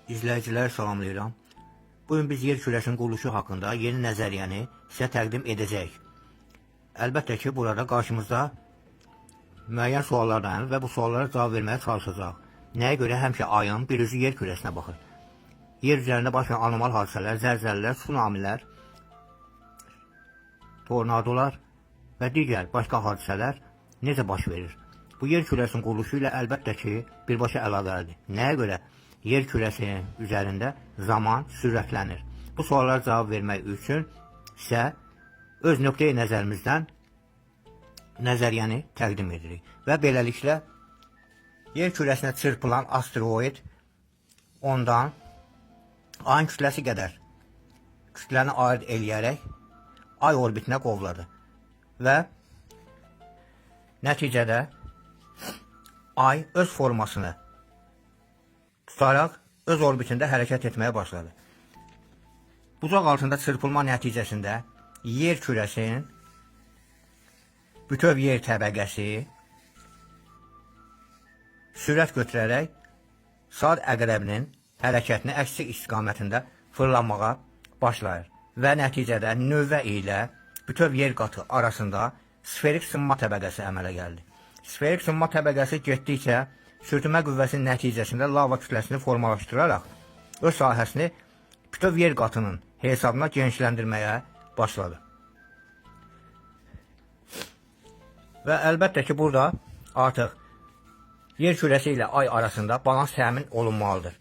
İzləyiciləri salamlayıram. Bugün biz yer kürəsinin quruluşu haqqında yeni nəzəriyyəni sizə təqdim edəcəyik. Əlbəttə ki, burada qarşımızda müəyyən suallar dayanır və bu suallara cavab verməyə çalışacağıq. Nəyə görə həmişə ayın bir üzü yer kürəsinə baxır? Yer üzərində baş verən anormal hadisələr, zəlzələlər, tsunamilər, tornadolar və digər başqa hadisələr necə baş verir? Bu yer kürəsinin quruluşu ilə əlbəttə ki, birbaşa əlaqəlidir. Nəyə görə yer kürəsinin üzərində zaman sürətlənir? Bu suallara cavab vermək üçün sizə öz nöqteyi nəzərimizdən nəzəriyyəni təqdim edirik. Və beləliklə yer kürəsinə çırpılan asteroid ondan ayın kütləsi qədər kütləni ayırd eləyərək ay orbitinə qovladı. Və nəticədə ay öz formasını tutaraq öz orbitində hərəkət etməyə başladı. Bucaq altında çırpılma nəticəsində yer kürəsinin bütöv yer təbəqəsi sürət götürərək saat əqrəbinin hərəkətini əksi istiqamətində fırlanmağa başlayır və nəticədə nüvə ilə bütöv yer qatı arasında sferik sınma təbəqəsi əmələ gəldi. Sferik sınma təbəqəsi getdikcə sürtünmə qüvvəsinin nəticəsində lava kütləsini formalaşdıraraq öz sahəsini bütöv yer qatının hesabına genişləndirməyə başladı. Və əlbəttə ki, burada artıq yer kürəsi ilə ay arasında balans təmin olunmalıdır.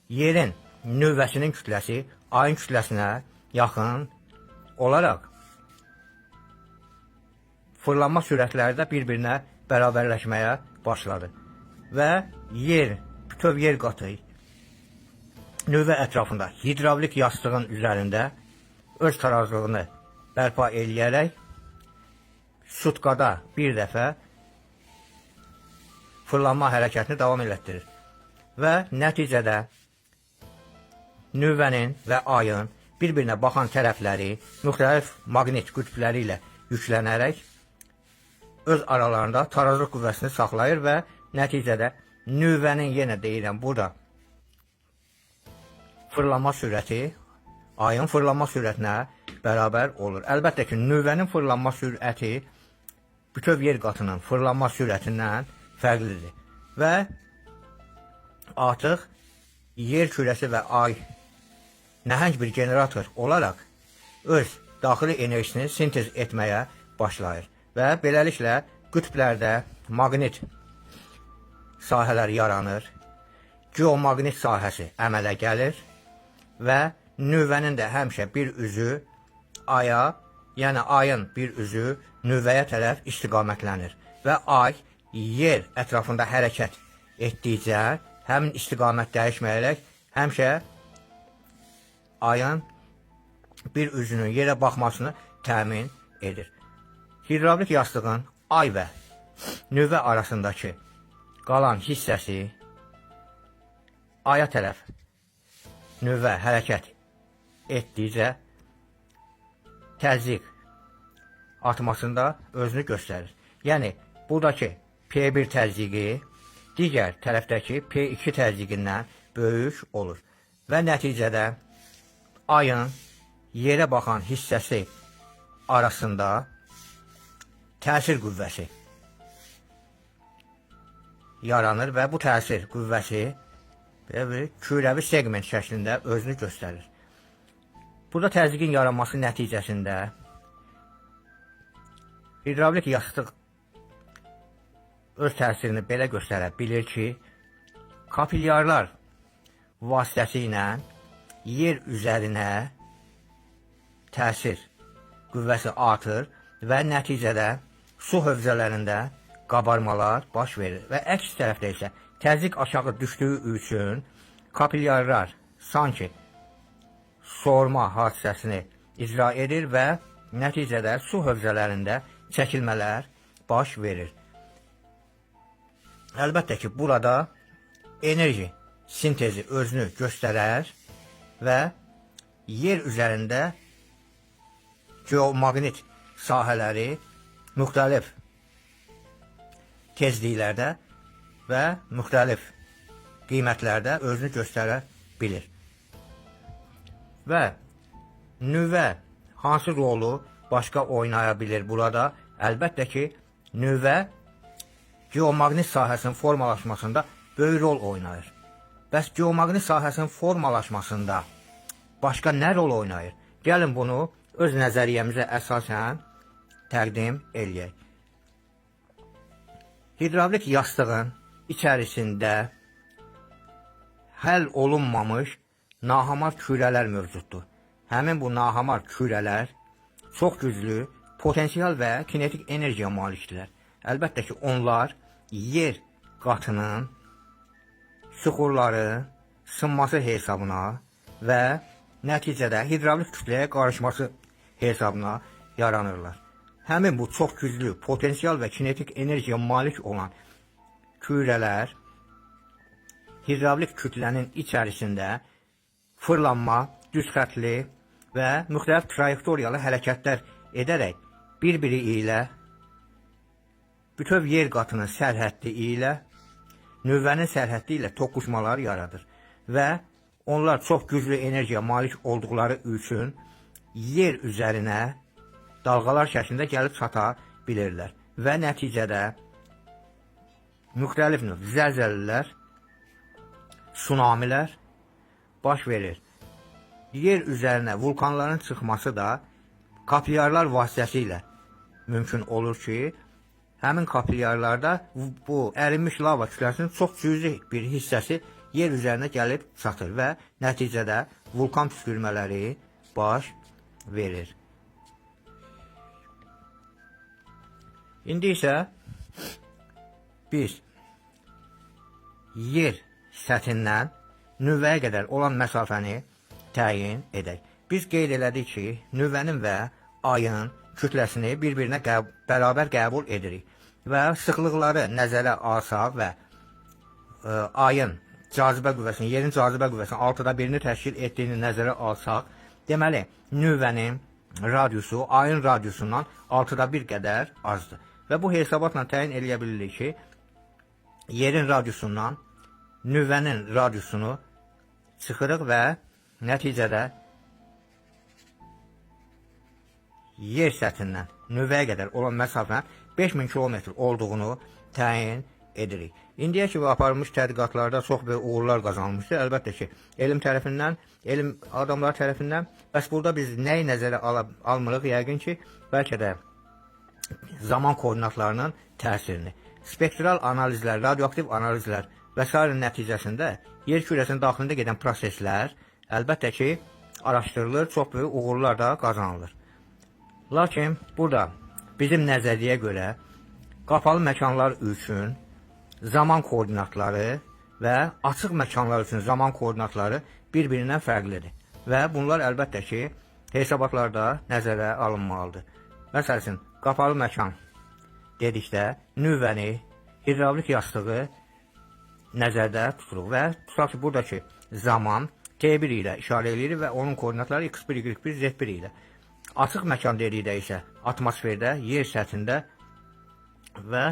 Yerin nüvəsinin kütləsi ayın kütləsinə yaxın olaraq fırlanma sürətləri də bir-birinə bərabərləşməyə başladı. Və yer, bütöv yer qatı nüvə ətrafında hidravlik yastığın üzərində öz tarazlığını bərpa eləyərək sutkada bir dəfə fırlanma hərəkətini davam elətdirir. Və nəticədə nüvənin və ayın bir-birinə baxan tərəfləri müxtəlif maqnit qütbləri ilə yüklənərək öz aralarında tarazlıq qüvvəsini saxlayır və nəticədə nüvənin yenə deyirəm burada fırlanma sürəti ayın fırlanma sürətinə bərabər olur. Əlbəttə ki, nüvənin fırlanma sürəti bütöv yer qatının fırlanma sürətindən fərqlidir. Və artıq yer kürəsi və ay nəhəng bir generator olaraq öz daxili enerjisini sintez etməyə başlayır. Və beləliklə qütblərdə maqnit sahələri yaranır, geomaqnit sahəsi əmələ gəlir və nüvənin də həmişə bir üzü aya, yəni ayın bir üzü nüvəyə tərəf istiqamətlənir və ay yer ətrafında hərəkət etdikcə həmin istiqamət dəyişməyərək həmişə ayın bir üzünün yerə baxmasını təmin edir. Hidravlik yastığın ay və nüvə arasındakı qalan hissəsi aya tərəf nüvə hərəkət etdikcə təzyiq artmasında özünü göstərir. Yəni buradakı P1 təzyiqi digər tərəfdəki P2 təzyiqindən böyük olur və nəticədə ayın yerə baxan hissəsi arasında təsir qüvvəsi yaranır və bu təsir qüvvəsi belə bir kürəvi segment şəklində özünü göstərir. Burada təzyiqin yaranması nəticəsində hidravlik yastıq öz təsirini belə göstərə bilir ki, kapilyarlar vasitəsilə yer üzərinə təsir qüvvəsi artır və nəticədə su hövzələrində qabarmalar baş verir və əks tərəfdə isə təzyiq aşağı düşdüyü üçün kapilyarlar sanki sorma hadisəsini icra edir və nəticədə su hövzələrində çəkilmələr baş verir. Əlbəttə ki, burada enerji sintezi özünü göstərər və yer üzərində geomaqnit sahələri müxtəlif tezliklərdə və müxtəlif qiymətlərdə özünü göstərə bilir. Və nüvə hansı rolu başqa oynaya bilir burada? Əlbəttə ki, nüvə geomaqnit sahəsinin formalaşmasında böyük rol oynayır. Bəs geomaqnit sahəsinin formalaşmasında başqa nə rol oynayır? Gəlin bunu öz nəzəriyyəmizə əsasən təqdim eləyək. Hidravlik yastığın içərisində həll olunmamış nahamar kürələr mövcuddur. Həmin bu nahamar kürələr çox güclü potensial və kinetik enerjiya malikdirlər. Əlbəttə ki, onlar yer qatının süxurları sınması hesabına və nəticədə hidravlik kütləyə qarışması hesabına yaranırlar. Həmin bu çox güclü potensial və kinetik enerjiya malik olan kürələr hidravlik kütlənin içərisində fırlanma, düz xətli və müxtəlif trayektoriyalı hərəkətlər edərək bir-biri ilə bütöv yer qatının sərhəddi ilə nüvənin sərhəddi ilə toqquşmalar yaradır və onlar çox güclü enerjiya malik olduqları üçün yer üzərinə dalğalar şəklində gəlib çata bilirlər və nəticədə müxtəlif növ zəlzələlər, tsunamilər baş verir. Yer üzərinə vulkanların çıxması da kapilyarlar vasitəsilə mümkün olur ki, həmin kapilyarlarda bu ərinmiş lava kütləsinin çox cüzi bir hissəsi yer üzərinə gəlib çatır və nəticədə vulkan püskürmələri baş verir. İndi isə biz yer səthindən nüvəyə qədər olan məsafəni təyin edək. Biz qeyd elədik ki, nüvənin və ayın kütləsini bir-birinə bərabər qəbul edirik və sıxlıqları nəzərə alsaq və ayın cazibə qüvvəsinin, yerin cazibə qüvvəsinin 1/6-ni təşkil etdiyini nəzərə alsaq, deməli, nüvənin radiusu ayın radiusundan 1/6 qədər azdır. Və bu hesabatla təyin eləyə bilirik ki, yerin radiusundan nüvənin radiusunu çıxırıq və nəticədə yer səthindən nüvəyə qədər olan məsafənin 5000 kilometr olduğunu təyin edirik. İndiyə kimi aparılmış tədqiqatlarda çox böyük uğurlar qazanılmışdır. Əlbəttə ki, elm tərəfindən, elm adamları tərəfindən. Bəs burada biz nəyi nəzərə almırıq? Yəqin ki, bəlkə də zaman koordinatlarının təsirini. Spektral analizlər, radioaktiv analizlər və sair nəticəsində yer kürəsinin daxilində gedən proseslər əlbəttə ki, araşdırılır, çox böyük uğurlar da qazanılır. Lakin burada bizim nəzəriyyəyə görə qapalı məkanlar üçün zaman koordinatları və açıq məkanlar üçün zaman koordinatları bir-birindən fərqlidir. Və bunlar əlbəttə ki, hesabatlarda nəzərə alınmalıdır. Məsəl üçün, qapalı məkan dedikdə nüvəni, hidravlik yastığı nəzərdə tuturuq və tutaq ki, buradakı zaman T1 ilə işarə edirik və onun koordinatları x1, y1, z1 ilə. Açıq məkan dedikdə isə atmosferdə, yer səthində və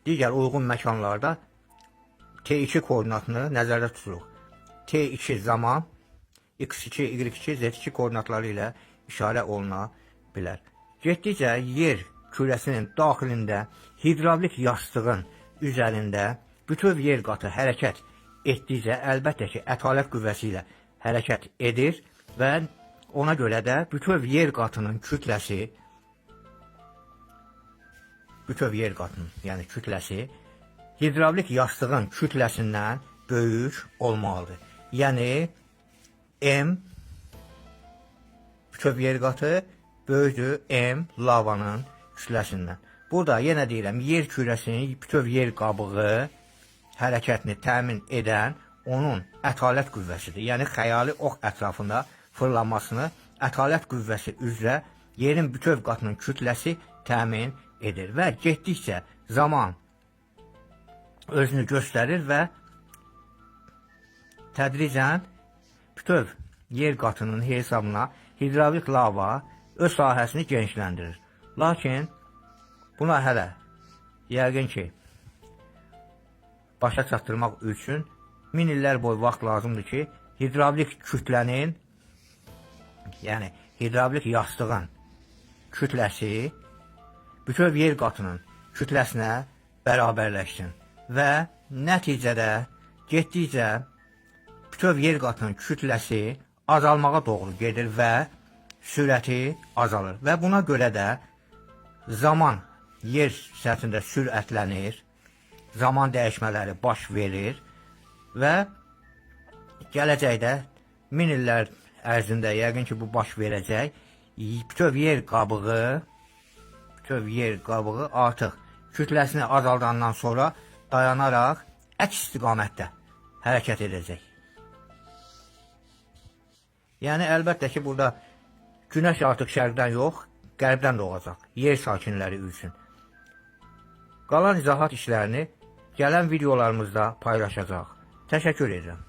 digər uyğun məkanlarda T2 koordinatını nəzərdə tuturuq. T2 zaman x2, y2, z2 koordinatları ilə işarə oluna bilər. Getdikcə yer kürəsinin daxilində hidravlik yastığın üzərində bütöv yer qatı hərəkət etdikcə əlbəttə ki, ətalət qüvvəsi ilə hərəkət edir və ona görə də bütöv yer qatının kütləsi bütöv yer qatının, yəni kütləsi hidravlik yastığın kütləsindən böyük olmalıdır. Yəni M bütöv yer qatı böyükdür M lavanın kütləsindən. Burada yenə deyirəm, yer kürəsinin bütöv yer qabığı hərəkətini təmin edən onun ətalət qüvvəsidir. Yəni xəyali ox ətrafında fırlanmasını ətalət qüvvəsi üzrə yerin bütöv qatının kütləsi təmin edir və getdikcə zaman özünü göstərir və tədricən bütöv yer qatının hesabına hidravlik lava öz sahəsini genişləndirir. Lakin buna hələ yəqin ki, başa çatdırmaq üçün min illər boyu vaxt lazımdır ki, Hidravlik kütlənin, yəni hidravlik yastığın kütləsi bütöv yer qatının kütləsinə bərabərləşsin və nəticədə getdikcə bütöv yer qatının kütləsi azalmağa doğru gedir və sürəti azalır. Və buna görə də zaman yer səthində sürətlənir, zaman dəyişmələri baş verir və gələcəkdə min illər ərzində yəqin ki bu baş verəcək. Bütöv yer qabığı artıq kütləsini azaldandan sonra dayanaraq əks istiqamətdə hərəkət edəcək. Yəni əlbəttə ki, burada günəş artıq şərqdən yox, qərbdən doğacaq yer sakinləri üçün. Qalan izahat işlərini gələn videolarımızda paylaşacaq. Təşəkkür edirəm.